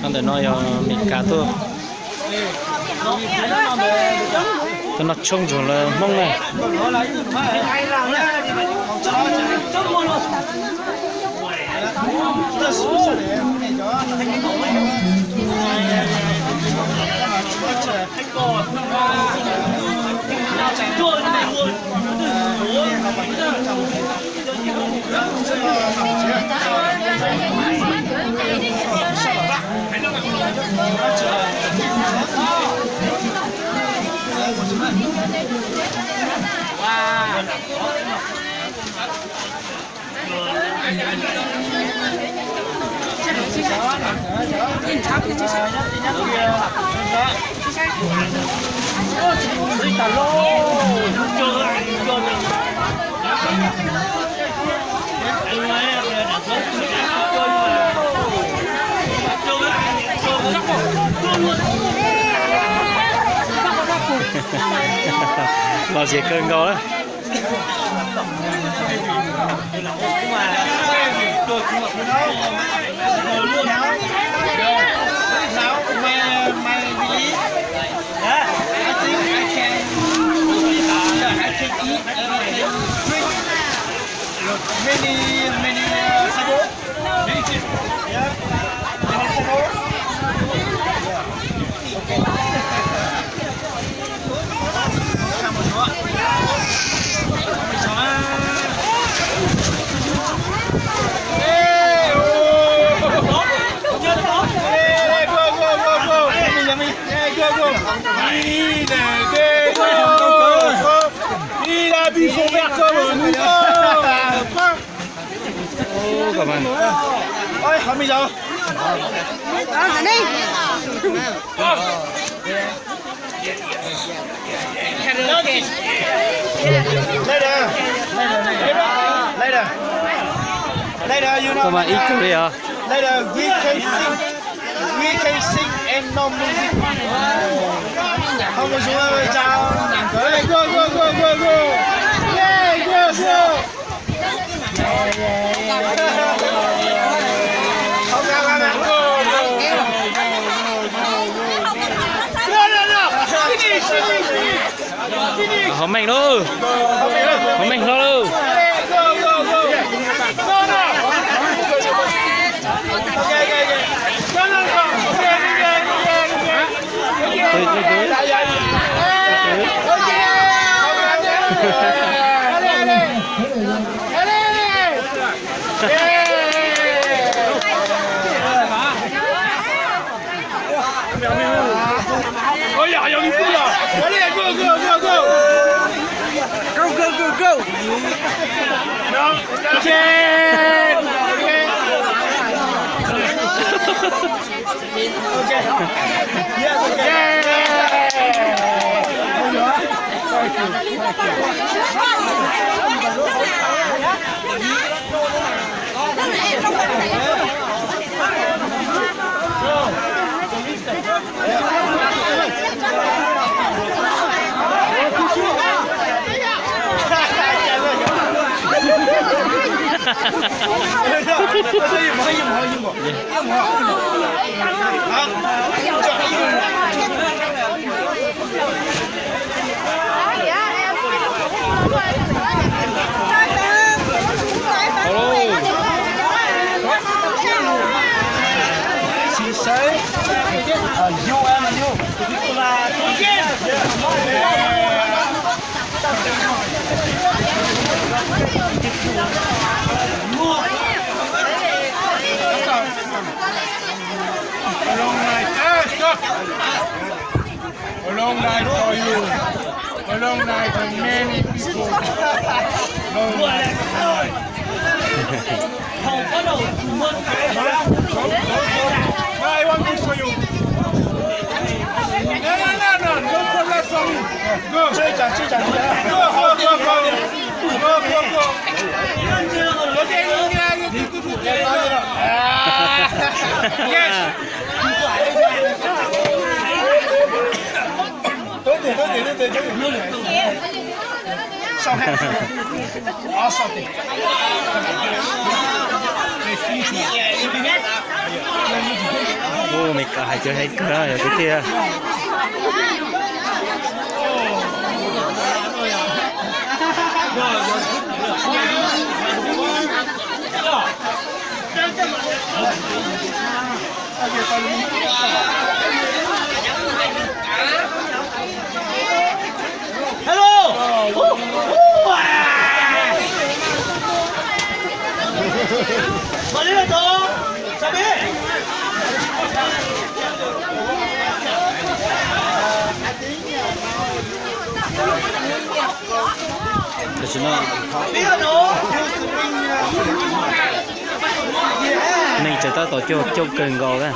Ntawm no yog Meskas tuaj. Tuaj noj tshoob ntsuag lawv Hmoob na. Lom zem kawg nkaus na. Now, my, my belief, I think I can, I can eat and I can drink many, many, uh, table. Yeah, many table. Yeah. Il a bu son verre comme nous. Ôi, không bây giờ. Later. Later. Later. Later, you know. Toma ib tug li os. Later, we can sing. We can sing and no music. Không có xuống chào. Hey, go, go, go, go, go. Yeah, go, go. Hov meej lauj, hov meej hlo lauj. Ôi, giờ, giờ đi phút rồi. Go, go, go, go. Go, go, go, go. No, no. Shit. Okay. Yes, okay. Yeah. Hello. She say, uh, you and you. A long night. Ah, stop. A long night for you. A long night for many people. Long night. Long night. No, I want this for you. No, no, no, no. Don't put that for me. Go. Go, go, go, go. Go, go, go. Yes. Ub, Meskas hais cov heev kawg yog tiag tiag. Tam sim no neeg tseem tab tom coob, coob kawg nkaus na.